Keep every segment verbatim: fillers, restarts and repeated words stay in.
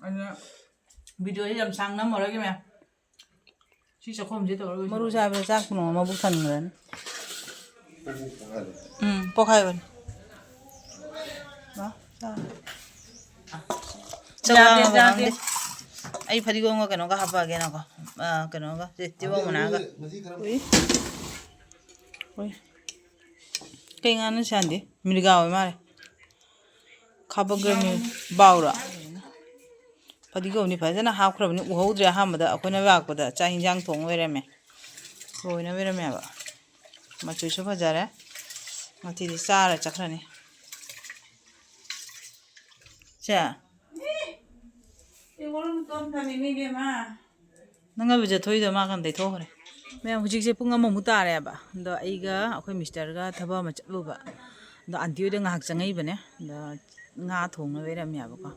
ꯑꯗꯨꯅ ꯚꯤꯗꯤꯑꯣꯁꯤ ꯌꯥꯝ ꯁꯥꯡ ꯅꯝꯃꯔꯣꯏꯒꯦ ꯃꯌꯥꯝ꯫ ꯁꯤ ꯆꯥꯛꯈꯣꯝꯁꯤ ꯇꯧꯔꯒ ꯃꯔꯨ ꯆꯥꯕꯗ ꯆꯥꯛ ꯄꯨꯝꯅꯃꯛ ꯃꯕꯨꯛ ꯊꯟꯈ꯭ꯔꯅꯤ꯫ ꯎꯝ, ꯄꯣꯛꯈꯥꯏꯕꯅꯤ꯫ ꯂꯥꯎ, ꯆꯥꯔꯣ꯫ ꯆꯥꯛ ꯌꯥꯗꯦ, ꯂꯥꯝꯃꯕ ꯌꯥꯗꯦ꯫ ꯈꯪꯗꯦ꯫ ꯑꯩ ꯐꯗꯤꯒꯣꯝꯒ ꯀꯩꯅꯣꯒ ꯍꯥꯞꯄꯛꯑꯒꯦ ꯅꯪꯀꯣ꯫ ꯑ, ꯀꯩꯅꯣꯒ, ꯁꯦ, ꯇꯤꯜꯍꯧ ꯃꯅꯥꯒ꯫ ꯎꯏ꯫ ꯎꯏ꯫ ꯀꯩ ꯉꯥꯅꯣ ꯁꯥꯟꯗꯤ? ꯃꯤꯔꯒꯥ ꯑꯣꯏ ꯃꯥꯜꯂꯦ꯫ ꯈꯥꯕꯛ ꯒ꯭ꯔꯃꯤ ꯕꯥꯎꯔꯣ? ꯐꯗꯤꯒꯣꯝꯗꯤ ꯐꯖꯅ ꯍꯥꯞꯈ꯭ꯔꯕꯅꯤ, ꯎꯍꯧꯗ꯭ꯔꯦ꯫ ꯑꯍꯥꯟꯕꯗ ꯑꯩꯈꯣꯏꯅ ꯂꯥꯛꯄꯗ ꯆꯥꯛ ꯍꯤꯟꯖꯥꯡ ꯊꯣꯡ ꯂꯣꯏꯔꯝꯃꯦ, ꯂꯣꯏꯅ ꯂꯣꯏꯔꯝꯃꯦꯕ꯫ ꯃꯆꯨꯁꯨ ꯐꯖꯔꯦ꯫ ꯉꯁꯤꯗꯤ ꯆꯥꯔ ꯆꯠꯈ꯭ꯔꯅꯤ꯫ ꯁꯦ꯫ ꯅꯪ ꯂꯨꯖꯊꯣꯛꯏꯗꯣ ꯃꯥ ꯀꯝꯗꯩ ꯊꯣꯛꯈ꯭ꯔꯦ? ꯃꯌꯥꯝ, ꯍꯧꯖꯤꯛꯁꯦ ꯄꯨꯡ ꯑꯃꯃꯨꯛ ꯇꯥꯔꯦꯕ꯫ ꯑꯗꯣ ꯑꯩꯒ ꯑꯩꯈꯣꯏ ꯃꯤꯁꯇꯔꯒ ꯊꯕꯛ ꯑꯃ ꯆꯠꯂꯨꯕ꯫ ꯑꯗꯣ ꯑꯥꯟꯇꯤ ꯍꯣꯏꯗ ꯉꯥꯏꯍꯥꯛ ꯆꯪꯉꯛꯏꯕꯅꯦ꯫ ꯑꯗꯣ ꯉꯥ ꯊꯣꯡꯅ ꯂꯩꯔꯝꯃꯦꯕꯀꯣ꯫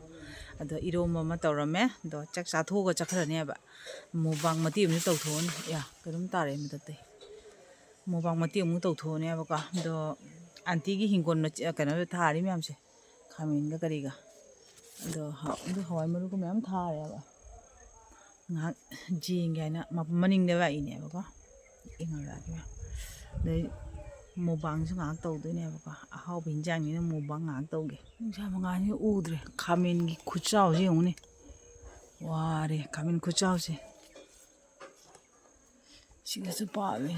ꯑꯗꯣ ꯏꯔꯣꯝꯕ ꯑꯃ ꯇꯧꯔꯝꯃꯦ꯫ ꯑꯗꯣ ꯆꯥꯛ ꯆꯥꯊꯣꯛꯑꯒ ꯆꯠꯈ꯭ꯔꯅꯦꯕ꯫ ꯃꯨꯛꯕꯥꯡ ꯃꯇꯦꯛ ꯑꯃꯁꯨ ꯇꯧꯊꯣꯛꯑꯅꯤ꯫ ꯌꯥ, ꯀꯩꯅꯣꯝ ꯇꯥꯔꯛꯑꯦ ꯃꯊꯛꯇꯩ꯫ ꯃꯨꯛꯕꯥꯡ ꯃꯇꯦꯛ ꯑꯃꯨꯛ ꯇꯧꯊꯣꯛꯑꯅꯦꯕꯀꯣ꯫ ꯑꯗꯣ ꯑꯥꯟꯇꯤꯒꯤ ꯍꯤꯡꯒꯣꯜ ꯃꯆꯦ-, ꯀꯩꯅꯣꯗ ꯊꯥꯔꯤ ꯃꯌꯥꯝꯁꯦ, ꯈꯥꯃꯦꯟꯒ ꯀꯔꯤꯒ꯫ ꯑꯗꯣ ꯍ-, ꯑꯗꯨ ꯍꯋꯥꯏ ꯃꯔꯨꯒ ꯃꯌꯥꯝ ꯊꯥꯔꯦꯕ꯫ ꯉꯥꯏꯍꯥꯛ ꯌꯦꯡꯒꯦ ꯍꯥꯏꯅ ꯃ-, ꯃꯅꯤꯡꯗ ꯂꯥꯛꯏꯅꯦꯕꯀꯣ꯫ ꯌꯦꯡꯍꯜꯂꯛꯑꯒꯦ꯫ ꯑꯗꯩ ꯃꯨꯛꯕꯥꯡꯁꯨ ꯉꯥꯏꯍꯥꯛ ꯇꯧꯗꯣꯏꯅꯦꯕꯀꯣ꯫ ꯑꯍꯥꯎꯕ ꯍꯤꯟꯖꯥꯡꯅꯤꯅ ꯃꯨꯛꯕꯥꯡ ꯉꯥꯏꯍꯥꯛ ꯇꯧꯒꯦ꯫ ꯅꯨꯡꯁꯥ ꯃꯉꯥꯜꯁꯤꯅ ꯎꯗ꯭ꯔꯦ꯫ ꯈꯥꯃꯦꯟꯒꯤ ꯈꯨꯆꯥꯎꯁꯦ ꯌꯦꯡꯉꯨꯅꯦ꯫ ꯋꯥꯔꯦ, ꯈꯥꯃꯦꯟ ꯈꯨꯆꯥꯎꯁꯦ꯫ ꯁꯤꯒꯁꯨ ꯄꯥꯜꯂꯦ꯫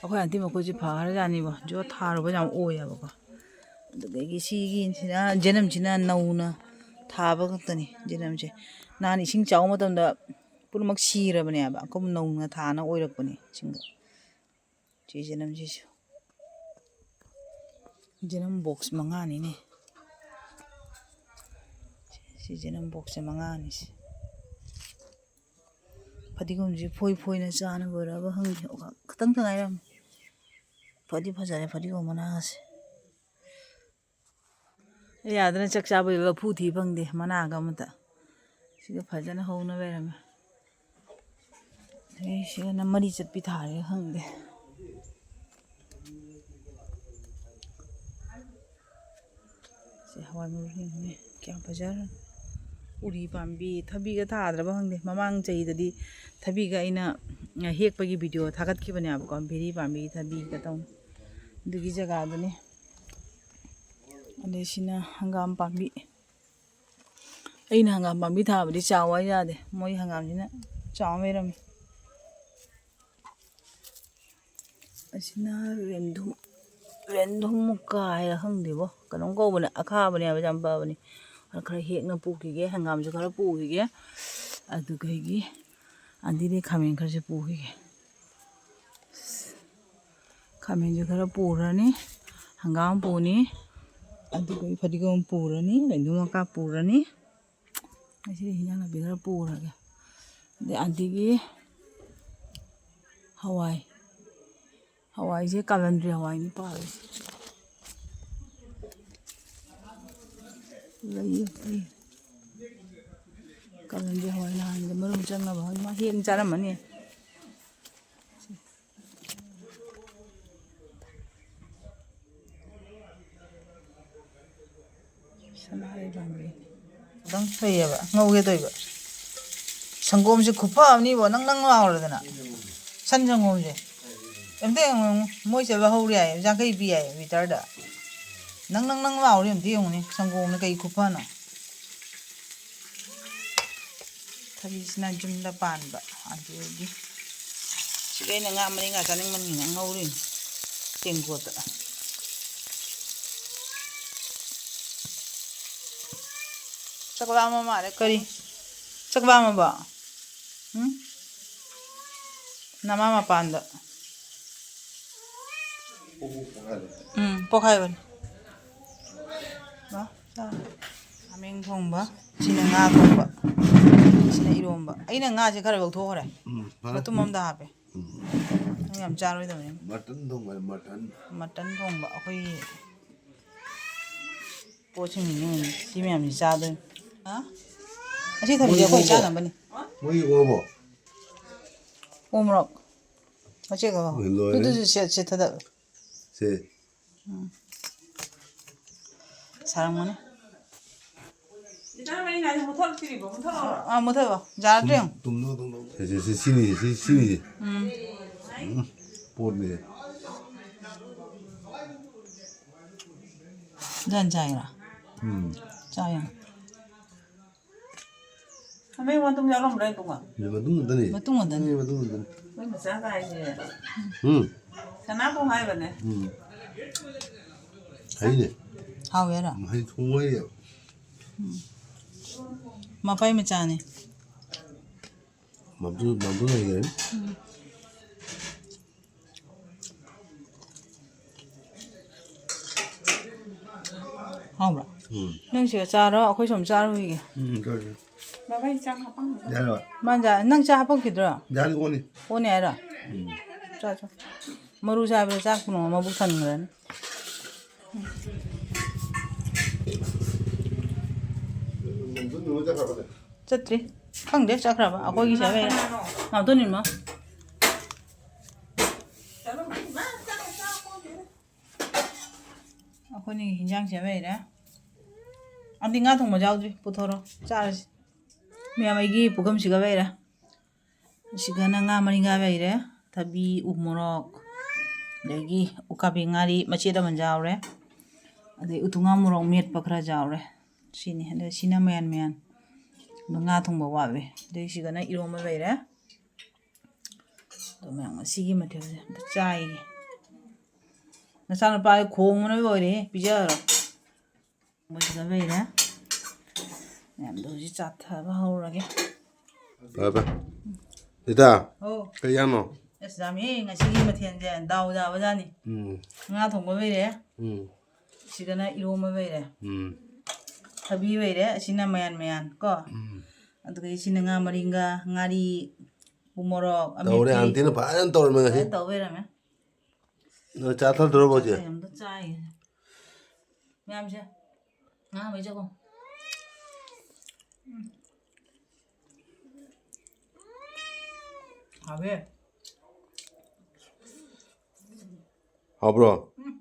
ꯑꯩꯈꯣꯏ ꯑꯟꯇꯤ ꯃꯈꯣꯏꯁꯦ ꯐꯈ꯭ꯔꯖꯥꯠꯅꯤꯕꯣ꯫ ꯖꯣ ꯊꯥꯔꯨꯕ ꯌꯥꯝ ꯑꯣꯏꯌꯦꯕꯀꯣ꯫ ꯑꯗꯨꯗꯒꯤ ꯁꯤꯒꯤꯁꯤꯅ, ꯖꯦꯅꯝꯁꯤꯅ ꯅꯧꯅ ꯊꯥꯕ ꯈꯛꯇꯅꯤ, ꯖꯦꯅꯝꯁꯦ꯫ ꯅꯍꯥꯟ ꯏꯁꯤꯡ ꯆꯥꯎꯕ ꯃꯇꯝꯗ ꯄꯨꯝꯅꯃꯛ ꯁꯤꯔꯕꯅꯦꯕ꯫ ꯑꯩꯈꯣꯏ ꯅꯧꯅ ꯊꯥꯅ ꯑꯣꯏꯔꯛꯄꯅꯤ ꯏꯁꯤꯡꯗ꯫ ꯁꯤ ꯖꯦꯅꯝꯁꯤꯁꯨ꯫ ꯖꯦꯅꯝ ꯕꯣꯛꯁ ꯃꯉꯥꯅꯤꯅꯦ꯫ ꯁꯤ ꯖꯦꯅꯝ ꯕꯣꯛꯁꯁꯦ ꯃꯉꯥꯅꯤꯁꯦ꯫ ꯐꯗꯤꯒꯣꯝꯁꯦ ꯐꯣꯏ ꯐꯣꯏꯅ ꯆꯥꯅꯕ ꯑꯣꯏꯔꯕ ꯈꯪꯗꯦ꯫ ꯈꯤꯇꯪꯇ ꯉꯥꯏꯔꯝꯃꯦ꯫ ꯐꯗꯤ ꯐꯖꯔꯦ ꯐꯗꯤꯒꯣꯝ ꯃꯅꯥꯒꯁꯦ꯫ ꯑꯩ ꯑꯥꯗꯅ ꯆꯥꯛ ꯆꯥꯕꯩ ꯂꯐꯨ ꯊꯤ ꯐꯪꯗꯦ, ꯃꯅꯥꯒ ꯑꯃꯇ꯫ ꯁꯤꯒ ꯐꯖꯅ ꯍꯧꯅ ꯂꯩꯔꯝꯃꯦ꯫ ꯑꯗꯩ ꯁꯤꯒꯅ ꯃꯔꯤ ꯆꯠꯄꯤ ꯊꯥꯔꯤꯔ ꯈꯪꯗꯦ꯫ ꯁꯤ ꯍꯋꯥꯏ ꯃꯔꯨ ꯌꯦꯡꯉꯨꯅꯦ, ꯀꯌꯥꯝ ꯐꯖꯔꯦ꯫ ꯎꯔꯤ ꯄꯥꯝꯕꯤ, ꯊꯕꯤꯒ ꯊꯥꯗ꯭ꯔꯕ ꯈꯪꯗꯦ꯫ ꯃꯃꯥꯡ ꯆꯍꯤꯗꯗꯤ ꯊꯕꯤꯒ ꯑꯩꯅ ꯍꯦꯛꯄꯒꯤ ꯚꯤꯗꯤꯑꯣ ꯊꯥꯒꯠꯈꯤꯕꯅꯦꯕꯀꯣ, ꯕꯦꯔꯤ ꯄꯥꯝꯕꯤ ꯊꯕꯤꯒ ꯇꯧꯅ꯫ ꯑꯗꯨꯒꯤ ꯖꯒꯥꯗꯨꯅꯤ꯫ ꯑꯗꯩ ꯁꯤꯅ ꯍꯪꯒꯥꯝ ꯄꯥꯝꯕꯤ꯫ ꯑꯩꯅ ꯍꯪꯒꯥꯝ ꯄꯥꯝꯕꯤ ꯊꯥꯕꯗꯤ ꯆꯥꯎ ꯍꯥꯏ ꯌꯥꯗꯦ, ꯃꯣꯏ ꯍꯪꯒꯥꯝꯁꯤꯅ ꯆꯥꯎ ꯂꯩꯔꯝꯃꯤ꯫ ꯑꯁꯤꯅ ꯔꯦꯟꯗꯨꯝ, ꯔꯦꯟꯗꯨꯝ ꯃꯨꯛꯀꯥ ꯍꯥꯏꯔ ꯈꯪꯗꯦꯕꯣ, ꯀꯩꯅꯣꯝ ꯀꯧꯕꯅꯦ, ꯑꯈꯥꯕꯅꯦ ꯍꯥꯏꯕ, ꯌꯥꯝ ꯐꯕꯅꯦ꯫ ꯑꯗ ꯈꯔ ꯍꯦꯛꯅ ꯄꯨꯈꯤꯒꯦ, ꯍꯪꯒꯥꯝꯁꯨ ꯈꯔ ꯄꯨꯈꯤꯒꯦ, ꯑꯗꯨꯗꯒꯤ ꯑꯗꯨꯗꯤ ꯈꯥꯃꯦꯟ ꯈꯔꯁꯨ ꯄꯨꯈꯤꯒꯦ꯫ ꯈꯥꯃꯦꯟꯁꯨ ꯈꯔ ꯄꯨꯔꯅꯤ, ꯍꯪꯒꯥꯝ ꯄꯨꯅꯤ, ꯑꯗꯨꯒ ꯐꯗꯤꯒꯣꯝ ꯄꯨꯔꯅꯤ, ꯂꯦꯟꯗꯨꯝ ꯃꯀꯥ ꯄꯨꯔꯅꯤ꯫ ꯉꯁꯤꯗꯤ ꯍꯤꯟꯖꯥꯡ ꯅꯥꯄꯤ ꯈꯔ ꯄꯨꯔꯒꯦ꯫ ꯑꯗꯩ ꯑꯟꯇꯤꯒꯤ ꯍꯋꯥꯏ, ꯍꯋꯥꯏꯁꯦ ꯀꯥꯂꯟꯗ꯭ꯔꯤ ꯍꯋꯥꯏꯅꯤ ꯄꯥꯜꯂꯤꯁꯦ꯫ ꯂꯩꯌꯦ, ꯂꯩꯌꯦ꯫ ꯀꯥꯂꯟꯗ꯭ꯔꯤ ꯍꯋꯥꯏ ꯅꯍꯥꯟꯒꯤ ꯃꯔꯨꯝ ꯆꯪꯅꯕ ꯍꯋꯥꯏ ꯃꯥ ꯍꯦꯛꯅ ꯆꯥꯔꯝꯃꯅꯤ꯫ ꯁꯅꯥꯔꯩ ꯄꯥꯝꯕꯤ꯫ ꯈꯤꯇꯪ ꯐꯩꯌꯦꯕ, ꯉꯧꯒꯦ ꯇꯧꯏꯕ꯫ ꯁꯪꯒꯣꯝꯁꯦ ꯈꯨꯐ ꯑꯃꯅꯤꯕꯣ, ꯅꯪ ꯅꯪ ꯂꯥꯎꯔꯗꯅ꯫ ꯁꯟ ꯁꯪꯒꯣꯝꯁꯦ꯫ ꯑꯝꯇ ꯌꯦꯡꯉꯨ, ꯌꯦꯡꯉꯨ꯫ ꯃꯣꯏ ꯆꯠꯂ ꯍꯧꯔꯦ ꯍꯥꯏꯌꯦ, ꯌꯥꯡꯈꯩ ꯄꯤ ꯍꯥꯏꯌꯦ ꯂꯤꯇꯔꯗ꯫ ꯅꯪ ꯅꯪ ꯅꯪ ꯂꯥꯎꯔꯤ ꯑꯝꯇ ꯌꯦꯡꯉꯨꯅꯦ, ꯁꯪꯒꯣꯝꯅ ꯀꯩ ꯈꯨꯐꯅꯣ꯫ ꯊꯕꯤꯁꯤꯅ ꯌꯨꯝꯗ ꯄꯥꯟꯕ ꯑꯟꯇꯤ ꯍꯣꯏꯒꯤ꯫ ꯁꯤꯒ ꯑꯩꯅ ꯉꯥ ꯃꯔꯤꯡꯒ ꯆꯥꯅꯤꯡꯃꯟꯒꯤꯅ ꯉꯧꯔꯤꯅꯤ ꯇꯦꯡꯀꯣꯠꯇ꯫ ꯆꯥꯛ ꯂꯥꯝꯃ ꯃꯥꯜꯂꯦ꯫ ꯀꯔꯤ? ꯆꯥꯛ ꯂꯥꯝꯃꯕꯣ? ꯎꯝ? ꯅꯃꯥ ꯃꯄꯥꯟꯗ꯫ ꯎꯝ, ꯄꯣꯛꯈꯥꯏꯕꯅꯤ꯫ ꯂꯥꯎ, ꯆꯥꯔꯣ꯫ ꯍꯥꯃꯦꯡ ꯊꯣꯡꯕ, ꯁꯤꯅ ꯉꯥ ꯊꯣꯡꯕ, ꯁꯤꯅ ꯏꯔꯣꯝꯕ꯫ ꯑꯩꯅ ꯉꯥꯁꯦ ꯈꯔ ꯂꯧꯊꯣꯛꯈ꯭ꯔꯦ꯫ ꯎꯝ, ꯐꯔꯦ꯫ ꯃꯇꯨꯝ ꯑꯃꯗ ꯍꯥꯞꯄꯦ꯫ ꯎꯝ꯫ ꯅꯪ ꯌꯥꯝ ꯆꯥꯔꯣꯏꯗꯕꯅꯤ꯫ ꯃꯇꯟ ꯊꯣꯡꯕꯅꯤ, ꯃꯇꯟ꯫ ꯃꯇꯟ ꯊꯣꯡꯕ꯫ ꯑꯩꯈꯣꯏꯒꯤ ꯄꯣꯠꯁꯤꯡꯁꯤꯅ ꯁꯤ ꯃꯌꯥꯝꯁꯤ ꯆꯥꯗꯣꯏꯅꯤ꯫ ꯍꯥ? ꯑꯁꯤ ꯊꯕꯤꯁꯦ ꯑꯩꯈꯣꯏ ꯆꯥꯅꯕꯅꯤ꯫ ꯃꯣꯏꯒꯤ ꯑꯣꯕꯣ? ꯎ ꯃꯣꯔꯣꯛ꯫ ꯃꯆꯦꯠ ꯈꯛ꯫ ꯂꯣꯏꯔꯦ꯫ ꯑꯗꯨꯁꯨ ꯁꯦꯠ, ꯁꯦꯠ ꯊꯥꯗꯕ꯫ ꯁꯦ꯫ ꯎꯝ꯫ ꯁꯥꯔꯝꯒꯅꯤ꯫ ꯅꯪ ꯃꯩ ꯉꯥꯏꯗ ꯃꯨꯊꯠꯂꯛꯇ꯭ꯔꯤꯕꯣ? ꯃꯨꯊꯠꯂꯛꯑꯣ꯫ ꯑꯥ, ꯃꯨꯊꯠꯂꯣ꯫ ꯖꯥꯔꯗ꯭ꯔꯦ ꯌꯦꯡꯉꯨ꯫ ꯇꯨꯝꯅꯕ, ꯇꯨꯝꯅꯕ꯫ ꯁꯤ, ꯁꯤ, ꯁꯤ, ꯁꯤꯅꯤꯁꯦ, ꯁꯤ, ꯁꯤꯅꯤꯁꯦ꯫ ꯎꯝ꯫ ꯎꯝ, ꯄꯣꯠꯅꯤꯁꯦ꯫ ꯖꯟ ꯆꯥꯏꯔꯥ? ꯎꯝ꯫ ꯆꯥ ꯌꯦꯡꯉꯨ꯫ ꯍꯥꯃꯦꯡ ꯃꯇꯨꯝ ꯌꯥꯎꯔꯝꯕ꯭ꯔꯥ ꯏꯕꯨꯡꯉꯣ? ꯃꯇꯨꯝ ꯉꯥꯛꯇꯅꯤ꯫ ꯃꯇꯨꯝ ꯉꯥꯛꯇꯅꯤ꯫ ꯃꯇꯨꯝ ꯉꯥꯛꯇꯅꯤ꯫ ꯃꯣꯏ ꯃꯆꯥ ꯀꯥꯏꯁꯦ꯫ ꯎꯝ꯫ ꯁꯅꯥꯕꯨ ꯍꯥꯏꯕꯅꯦ꯫ ꯎꯝ꯫ ꯍꯩꯅꯦ꯫ ꯍꯥꯎꯋꯦꯔꯥ? ꯎꯝ, ꯍꯩ ꯊꯣꯡꯕ ꯍꯩꯌꯦꯕ꯫ ꯎꯝ꯫ ꯃꯄꯥꯏ ꯃꯆꯥꯅꯦ꯫ ꯃꯝꯗꯨ, ꯃꯝꯗꯨ ꯍꯩꯒꯅꯤ꯫ ꯎꯝ꯫ ꯍꯥꯎꯕ꯭ꯔꯥ? ꯎꯝ꯫ ꯅꯪ ꯁꯤꯒ ꯆꯥꯔꯣ, ꯑꯩꯈꯣꯏ ꯁꯨꯝ ꯆꯥꯔꯨꯈꯤꯒꯦ꯫ ꯎꯝ, ꯆꯥꯔꯨ, ꯆꯥꯔꯨ꯫ ꯕꯥꯕꯥ, ꯏꯟꯁꯥꯡ ꯍꯥꯞꯄꯝꯒꯦ꯫ ꯌꯥꯔꯦ, ꯕꯥ꯫ ꯃꯥꯟꯖꯥ-, ꯅꯪ ꯆꯥ ꯍꯥꯞꯄꯛꯈꯤꯗ꯭ꯔꯣ? ꯌꯥꯔꯦ, ꯑꯣꯅꯤ꯫ ꯑꯣꯅꯤ ꯍꯥꯏꯔꯣ? ꯎꯝ꯫ ꯆꯥ, ꯆꯥ꯫ ꯃꯔꯨ ꯆꯥꯕꯗ ꯆꯥꯛ ꯄꯨꯝꯃ ꯃꯕꯨꯛ ꯊꯟꯈ꯭ꯔꯅꯤ꯫ ꯆꯠꯇ꯭ꯔꯤ꯫ ꯈꯪꯗꯦ ꯆꯠꯈ꯭ꯔꯕ꯫ ꯑꯩꯈꯣꯏꯒꯤ ꯁꯤꯗ ꯂꯩꯔꯦ꯫ ꯀꯅꯥꯅꯣ? ꯃꯥꯝꯇꯣꯟ ꯅꯤꯃ꯫ ꯑꯩꯈꯣꯏꯅꯤꯒꯤ ꯍꯤꯟꯖꯥꯡ ꯁꯦꯝ ꯂꯩꯔꯦ꯫ ꯑꯗꯤ ꯉꯥ ꯊꯣꯡꯕ ꯌꯥꯎꯗ꯭ꯔꯤ꯫ ꯄꯨꯊꯣꯔꯣ꯫ ꯆꯥꯔꯁꯤ꯫ ꯃꯌꯥꯝ ꯑꯩꯒꯤ ꯄꯨꯈꯝꯁꯤꯒ ꯂꯩꯔꯦ꯫ ꯁꯤꯒꯅ ꯉꯥ ꯃꯔꯤꯡꯒꯥ ꯂꯩꯔꯦ, ꯊꯕꯤ, ꯎ ꯃꯣꯔꯣꯛ, ꯑꯗꯒꯤ ꯎꯀꯥꯕꯤ ꯉꯥꯔꯤ ꯃꯆꯦꯠ ꯑꯃ ꯌꯥꯎꯔꯦ, ꯑꯗꯩ ꯎꯇꯨꯉꯥ ꯃꯣꯔꯣꯛ ꯃꯦꯠꯄ ꯈꯔ ꯌꯥꯎꯔꯦ꯫ ꯁꯤꯅꯤ꯫ ꯑꯗ ꯁꯤꯅ ꯃꯌꯥꯟ ꯃꯌꯥꯟ꯫ ꯑꯗꯣ ꯉꯥ ꯊꯣꯡꯕ ꯋꯥꯠꯂꯤ꯫ ꯑꯗꯩ ꯁꯤꯒꯅ ꯏꯔꯣꯝꯕ ꯂꯩꯔꯦ꯫ ꯑꯗꯣ ꯃꯌꯥꯝ ꯉꯁꯤꯒꯤ ꯃꯊꯦꯜꯁꯦ ꯑꯝꯇ ꯆꯥꯏꯒꯦ꯫ ꯅꯆꯥꯅꯨꯄꯥ ꯈꯣꯡꯕꯅ ꯂꯣꯏꯔꯦꯍꯦ, ꯄꯤꯖꯔꯣ꯫ ꯃꯣꯏꯁꯤꯗ ꯂꯩꯔꯦ꯫ ꯃꯌꯥꯝꯗꯣ ꯍꯧꯖꯤꯛ ꯆꯥꯊꯕ ꯍꯧꯔꯒꯦ꯫ ꯐꯔꯦ, ꯐꯔꯦ꯫ ꯔꯤꯇꯥ, ꯑꯧ꯫ ꯀꯩ ꯌꯥꯝꯅꯣ? ꯑꯁ, ꯌꯥꯝꯃꯤ꯫ ꯉꯁꯤꯒꯤ ꯃꯊꯦꯜꯁꯦ ꯗꯥꯎ ꯌꯥꯕꯖꯥꯠꯅꯤ꯫ ꯎꯝ꯫ ꯉꯥ ꯊꯣꯡꯕ ꯂꯩꯔꯦ꯫ ꯎꯝ꯫ ꯁꯤꯗꯅ ꯏꯔꯣꯝꯕ ꯂꯩꯔꯦ꯫ ꯎꯝ꯫ ꯊꯕꯤ ꯂꯩꯔꯦ꯫ ꯑꯁꯤꯅ ꯃꯌꯥꯟ ꯃꯌꯥꯟ ꯀꯣ꯫ ꯎꯝ꯫ ꯑꯗꯨꯒ ꯁꯤꯅ ꯉꯥ ꯃꯔꯤꯡꯒ, ꯉꯥꯔꯤ, ꯎ ꯃꯣꯔꯣꯛ, ꯇꯧꯔꯦ, ꯑꯃꯦꯠꯄꯤ꯫ ꯑꯟꯇꯤꯅ ꯐꯖꯅ ꯇꯧꯔꯝꯃꯦ ꯉꯁꯤ꯫ ꯐꯖꯅ ꯇꯧꯕ ꯂꯩꯔꯝꯃꯦ꯫ ꯅꯣꯏ ꯆꯥ ꯊꯛꯇ꯭ꯔꯣ ꯍꯧꯖꯤꯛ? ꯑꯩ ꯑꯝꯇ ꯆꯥꯏꯒꯦ꯫ ꯃꯌꯥꯝꯁꯦ꯫ ꯉꯥ ꯃꯩ ꯆꯠꯈꯣ꯫ ꯎꯝ꯫ ꯍꯥꯎꯋꯦ꯫ ꯍꯥꯎꯕ꯭ꯔꯣ? ꯎꯝ꯫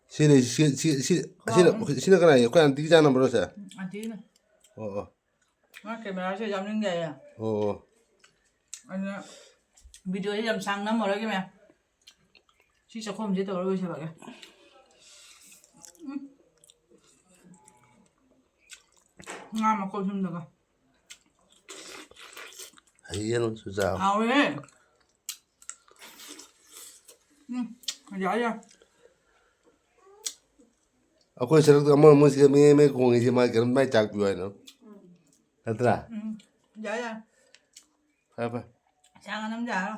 ꯁꯤꯅ, ꯁꯤ, ꯁꯤ, ꯁꯤ, ꯁꯤꯅ, ꯍꯥꯎꯋꯦ꯫ ꯁꯤꯅ ꯀꯅꯥꯒꯤ? ꯑꯩꯈꯣꯏ ꯑꯟꯇꯤꯒꯤ ꯆꯥꯅꯕ꯭ꯔꯣ ꯁꯦ? ꯎꯝ, ꯑꯟꯇꯤꯒꯤꯅꯦ꯫ ꯑꯣ ꯑꯣ ꯃꯥ ꯀꯦꯃꯦꯔꯥꯁꯦ ꯌꯥꯎꯅꯤꯡꯗꯦ ꯍꯥꯏꯌꯦ꯫ ꯑꯣ ꯑꯣ ꯑꯗꯨꯅ ꯚꯤꯗꯤꯑꯣꯁꯦ ꯌꯥꯝ ꯁꯥꯡ ꯅꯝꯃꯔꯣꯏꯒꯦ ꯃꯌꯥꯝ꯫ ꯁꯤ ꯆꯥꯛꯈꯣꯝꯁꯦ ꯇꯧꯔ ꯂꯣꯏꯁꯜꯂꯒꯦ꯫ ꯎꯝ꯫ ꯉꯥ ꯃꯈꯣꯛ ꯁꯨꯝꯗꯒ꯫ ꯍꯌꯦꯡ ꯆꯨꯖꯥꯛ꯫ ꯍꯥꯎꯔꯦ꯫ ꯎꯝ꯫ ꯌꯥꯏ ꯌꯥꯏ꯫ ꯑꯩꯈꯣꯏ ꯁꯔꯨꯛꯇ ꯑꯃ ꯑꯃ ꯁꯤꯗ ꯃꯤ ꯑꯃ ꯈꯣꯡꯉꯤꯁꯦ ꯃꯥ ꯀꯔꯝ ꯃꯥꯏ ꯆꯥꯛꯄꯤꯌꯨ ꯍꯥꯏꯅꯣ? ꯅꯠꯇ꯭ꯔꯥ? ꯎꯝ꯫ ꯌꯥꯏ ꯌꯥꯏ꯫ ꯐꯔꯦ ꯐꯔꯦ꯫ ꯁꯥꯡꯅ ꯅꯝꯖꯔꯣ꯫